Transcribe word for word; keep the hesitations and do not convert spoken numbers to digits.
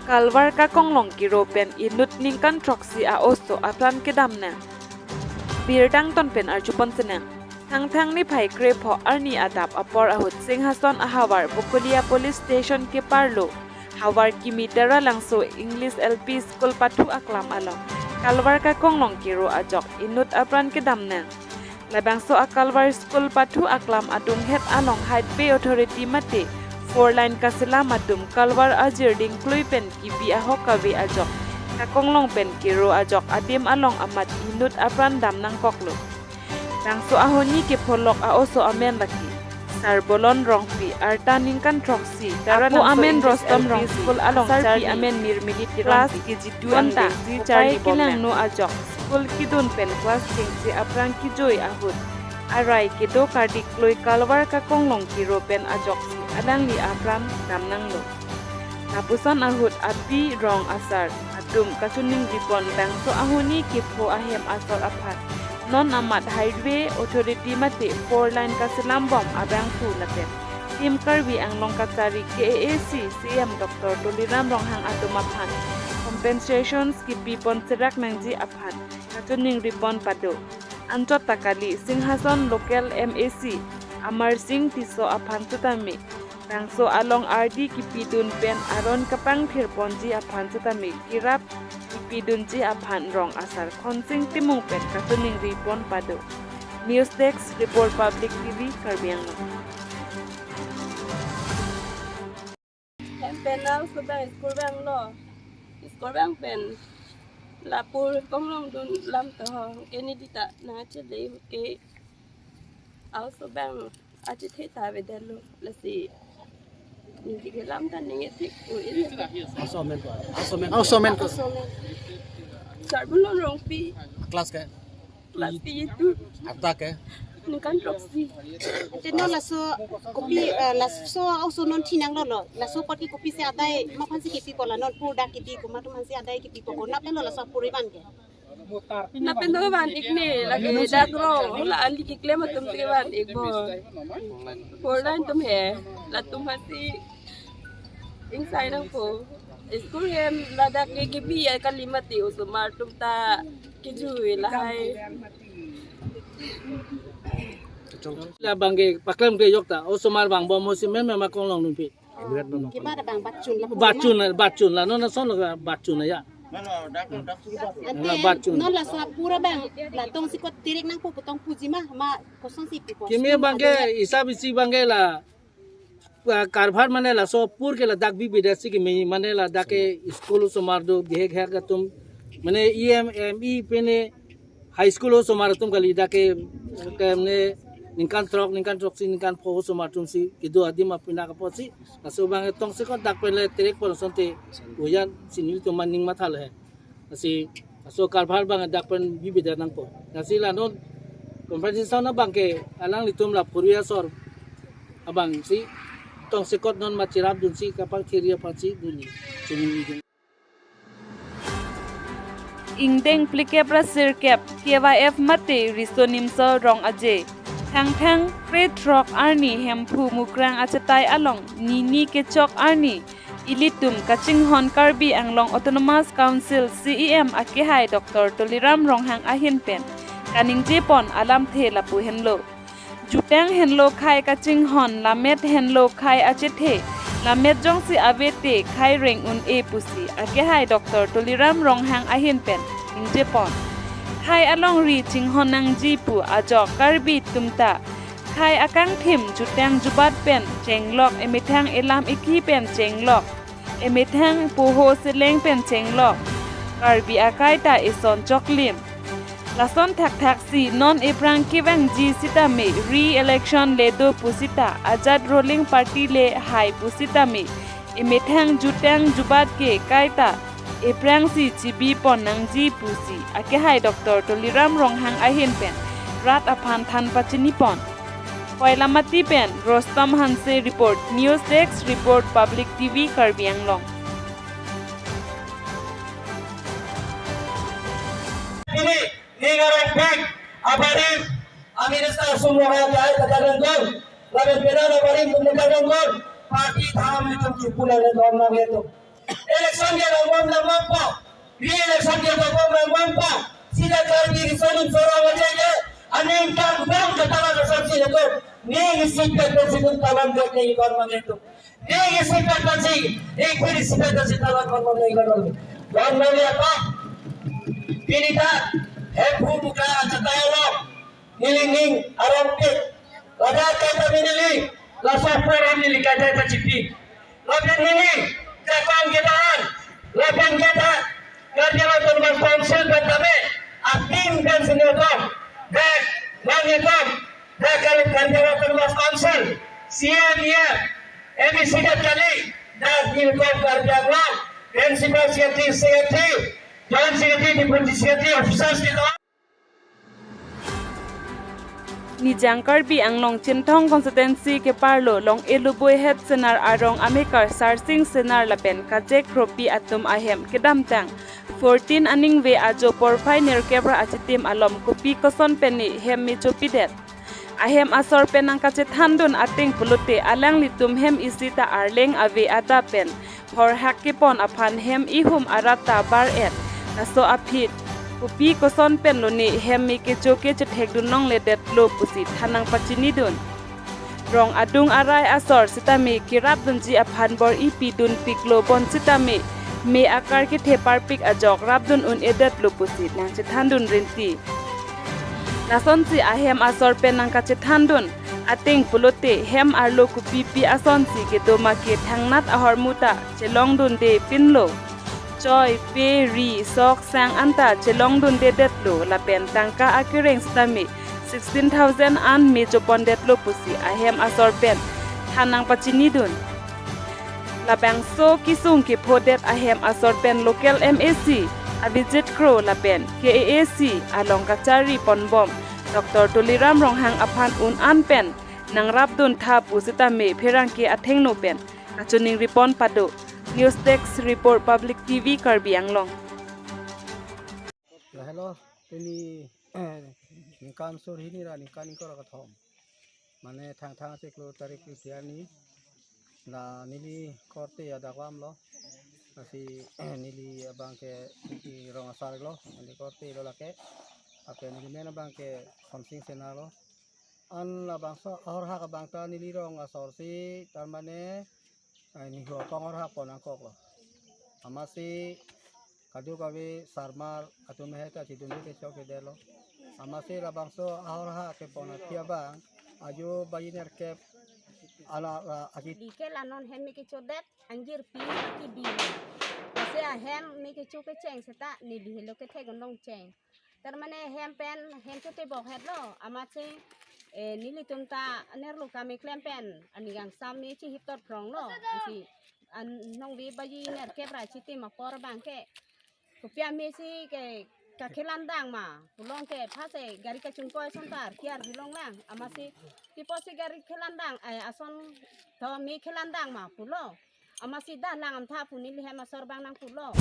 Kalvar Kakonglong Kiro pen inut ningkan throksi a-oso apran kedam nang. Birdang ton pen arjupon senang. Thangthang niphai krepho arni adap apor ahut Singhason ahavar Bokolia Police Station keparlo havar kimi Taralangso English L P School pathu aklam along Kalvar Kakonglong Kiro ajok inut apran kedam nang. Labangso a-Kalvar School pathu aklam adunghet along Highway Authority mate four lane kaselam atum Kalvar ajir dingklui pen kibi ahok kave ajok Kakonglong pen Kiro ajok adim along amat inut apran dam nangkoklo. Bangso ahoni kepholok a-oso amen lake Sarbolon Rongpi, arta ningkan throksi, Taralangso amen English Rostom L P Rongpi, School along asarpi charli amen Nirmili Terangpi, class K G two angbeng, Kopai Kejai Bomlang. Kelangno ajok school kedun pen class chengche apran kejoi ahut arai kedo kardi klui Kalvar Kakonglong Kiro pen ajoksi alangli apran dam nanglo. Lapuson ahut api rong asar atum kachiningri pon bangso ahoni kepho ahem asor aphan non amat Highway Authority mate four lane kaselam bom abangphu lapen Team Karbi Anglong kachari K A A C C E M Doctor Tuliram Ronghang atum aphan compensations kipi pon serak nangji aphan kachiningri pon pado. Anchot ta kali Singhason local M A C Amarsing Tisso aphan sitame bangso along ardi kipidun pen aron kapangthir ponji aphan sitame kerap kipidunji aphan rong asar Khonsing Timung pen kachiningri pon pado. News Desk Report, Public T V, Karbi Anglong. Hem pen a-oso abang school abanglo. School abang pen lapu konglong dun lam to ho. Keni dita nangchele ke a-oso abang achethe ta avedetlo lasi. Ningje kelam ta ningje thik u ini. A-oso amen ko. A-oso amen ko. A-oso amen. Sarbolon Rongpi. Class ke? Class K G two. Arta ke? Ningkan throksi. Ante non laso kopi, eh, laso a-oso non thinang lo lo. Laso apot ke kopisi adai ma aphansi kipipo la non pur dak kipi komat atum aphansi adai kipipo ko. Nap pen lo laso pur ivan ke. Nap pen do van ik ne lake dak ro la ali keklem atum si van ik bo. Four lane atum he. Latum aphansi ingsai nangpo. School hem ladak ke kibi ya kali mati osomar atum ta kejui lahai. Labang ke paklem ke yok ta osomar vangbom mo si meme ma konglong nungpi. Kima da bang batchun la. Batchun la, batchun la, non ason la batchun la ya. Ante batchun. Non laso pura bang la tongsi ko tirik nangpo putong puji ma ma kosonsi pipo. Kimi bang ke isab isi bang ke la, ah, karbhar mane laso pur ke ladak bibidet si kimi mane ladak ke school osomar do bihek hek atum mane E M M E pene high school osomar atum kali dak ke, ke mane ningkan throk, ningkan throksi, ningkan pho osomar atum si kedo adim apina kaposi laso bang tongsi ko dak pen le tirik pon asonte uyan si nelitum maning matha le he. Lasi laso karbhar bang dak pen bibidet nangpo. Lasi la non compensation abang ke alanglitum la purvi asor abang si tongsekot non ma cherapdunsi kapangthir aphansi dun chiningri. Ingdeng phlikep ra sirkep K Y F mate Riso Nimso Rong Aje Thangthang krethrok arni Hemphu Mukrang achetai along nini kechok arni ilitum kachinghon Karbi Anglong Autonomous Council C E M akehai Doctor Tuliram Ronghang ahin pen kaningje pon alamthe lapu henlo. Jutang henlo khei kachinghon, lamet henlo khei achethe, lamet jongsi ave te khei reng un-e pusi akehai Doctor Tuliram Ronghang ahin pen ningje pon. Khei alongri chinghon nangji pu ajok Karbi atum ta khei akangthim jutang jubat pen chenglok, emethang elam ekhi pen chenglok, emethang poho seleng pen chenglok, Karbi akai ta eson choklim. Lason thakthak si non ephrang kevangji sitame re-election le do pusita ajat ruling party le hai pusitame emethang jutang jubat ke kaita ephrang si chibi pon nangji pusi akehai Doctor Tuliram Ronghang ahin pen rat aphan than pachini pon. Koilamati pen Rostom Hanse report, News Desk report, Public T V Karbi Anglong. Ini, ini ngarang pek, abarim, amin esta sumlonga jai kajadangkon, laben pena abarim tum kajadangkon, party tham itum kipulan dan dom nang itum. Election ke nang bom nang bom po. Re-election ke nang bom nang bom po. Sita Karbi Riso Nimso Rong Aje ke aningkan bom ke talang asam si leto. Ning isi pet pensi tum talang bom ning kon mang leto. Ning isi pet pensi, ning pin isi pet pensi talang kon mang ning kon mang. Kon mang leto. Pini ta, he phu buka chata lo. Neli ning arong pik. Ladak kaita neli, laso forum neli kaita ta chipi. Lapen neli, kakong kita an, lapen kita, Karbi Anglong Autonomous Council pen tame, ating pen sini akong, dak, bang akong, dak kalau Karbi Anglong Autonomous Council, C M E F, M E C dak kali, dak nilkom Karbi Anglong, Principal Secretary, Secretary, Joint Secretary, Deputy Secretary, Officers kita. Nijang Karbi Anglong Chinthong Constituency keparlo Long-e Luboi het Senar arong amekar Sarsing Senar lapen Kajek Kropi atum ahem kedamtang fourteen aningve ajo porphai nerkep ra achitim alom kopi koson pen ne hem me chopidet. Ahem asor pen nangkachethandun ateng pulote alanglitum hem isi ta Arleng ave adap pen horhak kepon aphan hem ihum arat ta bar-et. Laso aphi kopi koson pen lone hem me kecho ke chethekdun longledetlo pusi than nangpachinidun. Rong adung arai asor sitame kerapdunji aphan bor-i pidun piklo bon sitame me akar kethe parpik ajok rapdun un-edetlo pusi nangchethandun rinti. Lasonsi ahem asor pen nangkachethandun ateng pulote hem arlo kopipi asonsi kedo ma ke thangnat ahormu ta chelongdunde pinlo. Choi, pe, ri, sok, sang anta chelongdundedetlo lapen tangka akereng sitame sixteen thousand an me chopondetlo pusi ahem asor pen than nangpachinidun. Labangso kesung kephodet ahem asor pen local M A C Abhijit Kro lapen K A A C along kachari ponbom Doctor Tuliram Ronghang aphan un-an pen nangrapdun tha pusitame pherangke athengno pen kachiningri pon pado. News Desk Report, Public T V Karbi Anglong. Lahelo, pini ningkan sur hini ra ningkan ingkoi ra kethom. Mane Thangthang achiklo tarik isi arni. La neli korte adak vamlo. Lasi neli abang ke, neli rong asar lo. Neli korte lo lake. Ape neli men abang ke Somsing Senar lo. An labangso ahorhak abang ta neli rong asor si, tar mane, ai, nihu akong ahorhak pon nangkoklo. Amatsi kadokave sarmar atum he ta chidunde kechokchedetlo. Amatsi labangso ahorhak kepon aphi abang ajo baji nerkep ala la aji. Dike la non hem me kechodet angjir pi kibi. Lasi ahem me kecho kecheng seta neli helo kethek unlong cheng. Tar mane hem pen hem chotebok hetlo, amatsi, eh, nelitum ta nerlo kami klem pen ani kangsam me chihip tot phronglo. Ansi an nongve baji nerkep ra chitim apor abang ke kopi amesi ke kakhelandang ma pulo ke, phase gari kachingkoi ason ta arki arvi longlang, amatsi tipo si gari khelandang, eh, ason to me khelandang ma pulo. Amatsi dak lang amtha pu neli hem asor abang nangpulo.